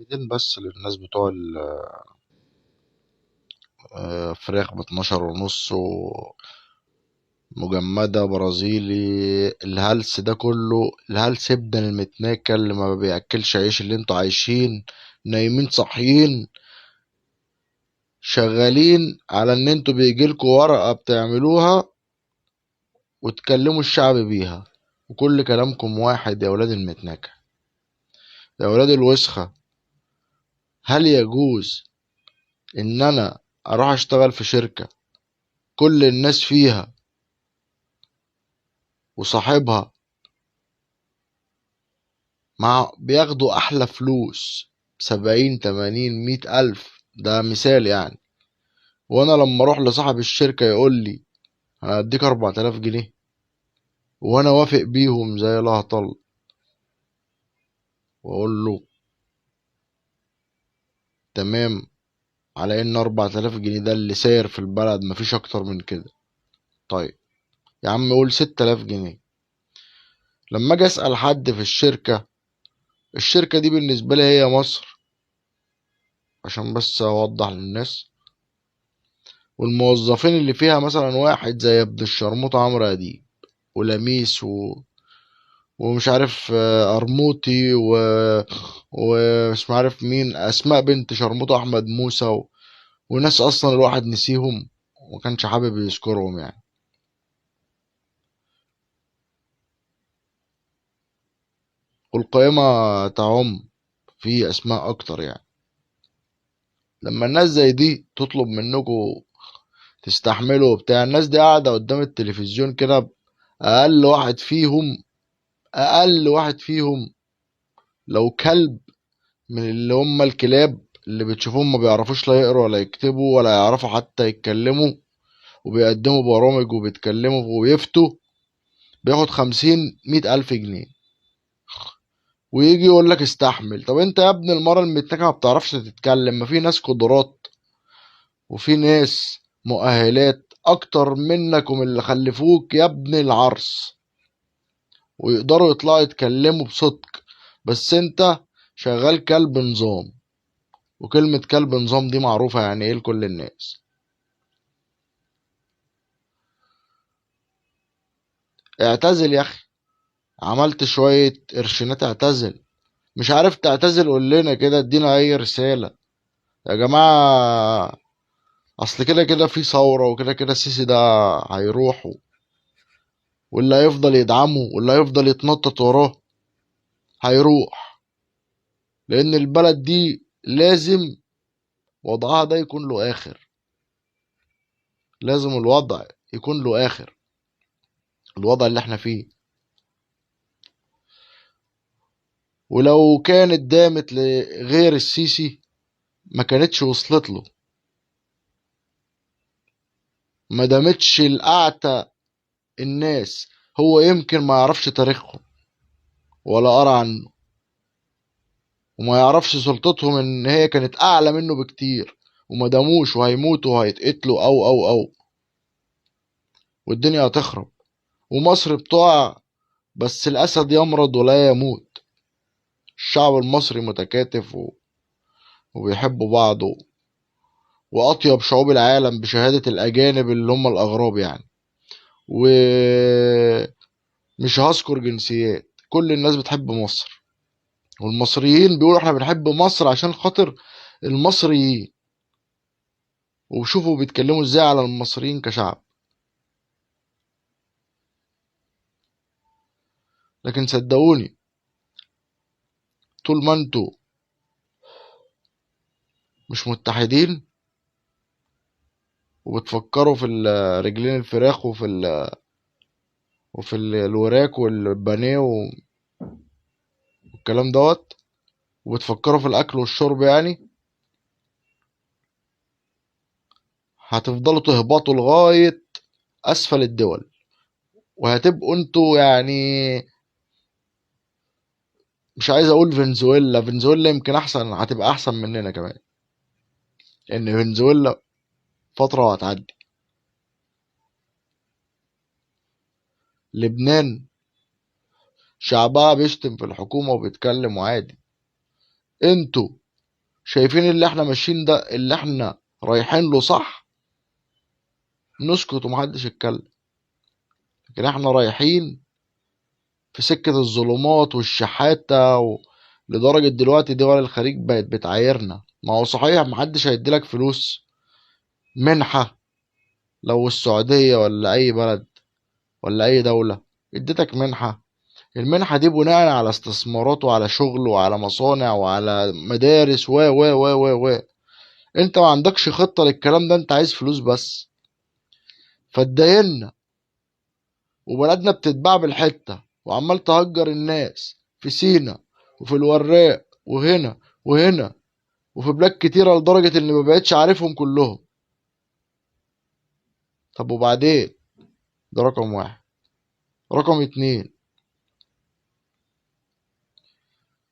كلمتين بس للناس بتوع فراخ ب12.5 ومجمدة برازيلي، الهلس ده كله، الهلس ابن المتناكة اللي ما بياكلش عيش، اللي انتوا عايشين نايمين صاحيين شغالين على ان انتوا بيجيلكوا ورقة بتعملوها وتكلموا الشعب بيها، وكل كلامكم واحد يا ولاد المتناكة يا ولاد الوسخة. هل يجوز ان انا اروح اشتغل في شركة كل الناس فيها وصاحبها مع بياخدوا احلى فلوس 70 80 100 الف، ده مثال يعني، وانا لما اروح لصاحب الشركة يقول لي انا هديك 4000 جنيه وانا وافق بيهم زي الهطل، واقول له تمام على ان 4000 جنيه ده اللي ساير في البلد مفيش اكتر من كده. طيب يا عم قول 6000 جنيه. لما اجي اسأل حد في الشركة، الشركة دي بالنسبة لي هي مصر عشان بس اوضح للناس، والموظفين اللي فيها مثلا واحد زي ابن الشرموطة عمرو اديب ولميس ومش عارف، ارموطي ومش عارف مين، اسماء بنت شرموطة احمد موسى وناس اصلا الواحد نسيهم وما كانش حابب يذكرهم يعني. والقائمة تعم في اسماء اكتر يعني. لما الناس زي دي تطلب منكم تستحملوا وبتاع، الناس دي قاعدة قدام التلفزيون كده، اقل واحد فيهم لو كلب من اللي هم الكلاب اللي بتشوفوهم ما بيعرفوش لا يقروا ولا يكتبوا ولا يعرفوا حتى يتكلموا، وبيقدموا برامج وبيتكلموا ويفتوا، بياخد 50-100 ألف جنيه ويجي يقول لك استحمل. طب انت يا ابن المرة المتنكة ما بتعرفش تتكلم، ما في ناس قدرات وفي ناس مؤهلات اكتر منك ومن اللي خلفوك يا ابن العرس، ويقدروا يطلعوا يتكلموا بصدق، بس انت شغال كلب نظام، وكلمة كلب نظام دي معروفة يعني ايه لكل الناس. اعتزل يا اخي، عملت شوية قرشينات اعتزل، مش عارف تعتزل قول لنا كده، ادينا اي رسالة يا جماعة، اصل كده كده في ثورة، وكده كده السيسي ده هيروح، واللي هيفضل يدعمه واللي هيفضل يتنطط وراه هيروح، لان البلد دي لازم وضعها ده يكون له اخر، لازم الوضع يكون له اخر، الوضع اللي احنا فيه. ولو كانت دامت لغير السيسي ما كانتش وصلت له، ما دامتش الأعتى الناس، هو يمكن ما يعرفش تاريخهم ولا قرا عنه، وما يعرفش سلطتهم ان هي كانت اعلى منه بكتير، وما داموش وهيموتوا وهيتقتلوا او او او، والدنيا هتخرب ومصر بتقع، بس الاسد يمرض ولا يموت. الشعب المصري متكاتف وبيحبوا بعض واطيب شعوب العالم بشهادة الاجانب اللي هم الاغراب يعني، ومش هذكر جنسيات، كل الناس بتحب مصر، والمصريين بيقولوا احنا بنحب مصر عشان خاطر المصريين، وشوفوا بيتكلموا ازاي على المصريين كشعب. لكن صدقوني طول ما انتوا مش متحدين وبتفكروا في رجلين الفراخ وفي الوراك والبانيه والكلام دوت، وبتفكروا في الاكل والشرب يعني، هتفضلوا تهبطوا لغاية اسفل الدول، وهتبقوا انتوا مش عايز اقول فنزويلا، فنزويلا يمكن احسن، هتبقى احسن مننا كمان، لان فنزويلا فترة وهتعدي. لبنان شعبها بيشتم في الحكومة وبيتكلم وعادي، انتوا شايفين اللي احنا ماشيين ده، اللي احنا رايحين له صح، نسكت ومحدش يتكلم. لكن احنا رايحين في سكة الظلمات والشحاتة لدرجة دلوقتي دول الخليج بقت بتعايرنا. ما هو صحيح محدش هيديلك فلوس منحة لو السعودية ولا أي بلد ولا أي دولة اديتك منحة، المنحة دي بناء على استثمارات وعلى شغل وعلى مصانع وعلى مدارس و و و و و انت ما عندكش خطة للكلام ده، انت عايز فلوس بس. فاتداينا وبلدنا بتتباع بالحتة، وعمال تهجر الناس في سينا وفي الوراق وهنا وهنا وفي بلاد كتيرة، لدرجة اللي ما بقتش عارفهم كلهم. طب وبعدين؟ ده رقم واحد. رقم اتنين،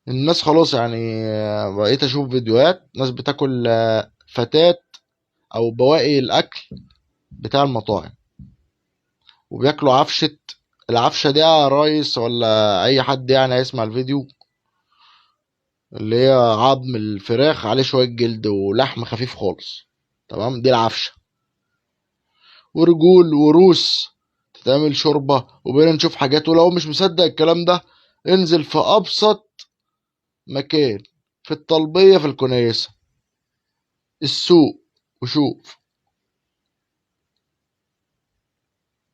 الناس خلاص بقيت اشوف فيديوهات ناس بتاكل فتات او بواقي الاكل بتاع المطاعم، وبياكلوا عفشة. العفشة دي يا ريس ولا اي حد هيسمع الفيديو، اللي هي عظم الفراخ عليه شوية جلد ولحم خفيف خالص، تمام، دي العفشة، ورجول وروس تتعمل شوربة. وبقينا نشوف حاجات، ولو مش مصدق الكلام ده انزل في ابسط مكان، في الطلبية، في الكنيسة، السوق، وشوف.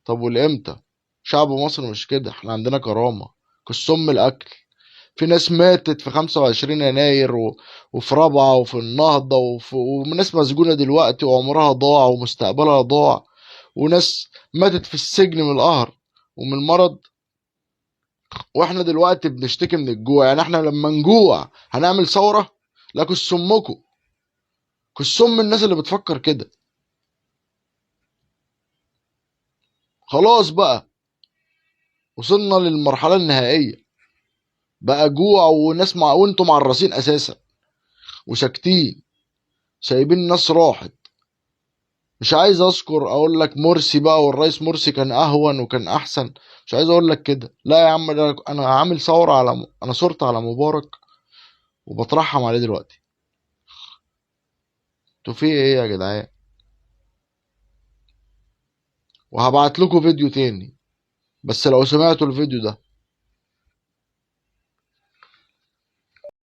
طب والامتى؟ شعب مصر مش كده، احنا عندنا كرامة، كسم الاكل. في ناس ماتت في 25 يناير وفي رابعة وفي النهضة وناس مسجونة دلوقتي وعمرها ضاع ومستقبلها ضاع، وناس ماتت في السجن من القهر ومن المرض، واحنا دلوقتي بنشتكي من الجوع. احنا لما نجوع هنعمل ثورة؟ لا، كسمكم، كسم الناس اللي بتفكر كده. خلاص بقى وصلنا للمرحلة النهائية، بقى جوع وناس وانتم معرصين اساسا وساكتين، سايبين الناس راحت. مش عايز اذكر اقول لك مرسي بقى، والرئيس مرسي كان اهون وكان احسن، مش عايز اقول لك كده. لا يا عم، ده انا عامل ثورة على انا صورت على مبارك وبترحم عليه دلوقتي. انتوا في ايه يا جدعان؟ وهبعت لكم فيديو تاني، بس لو سمعتوا الفيديو ده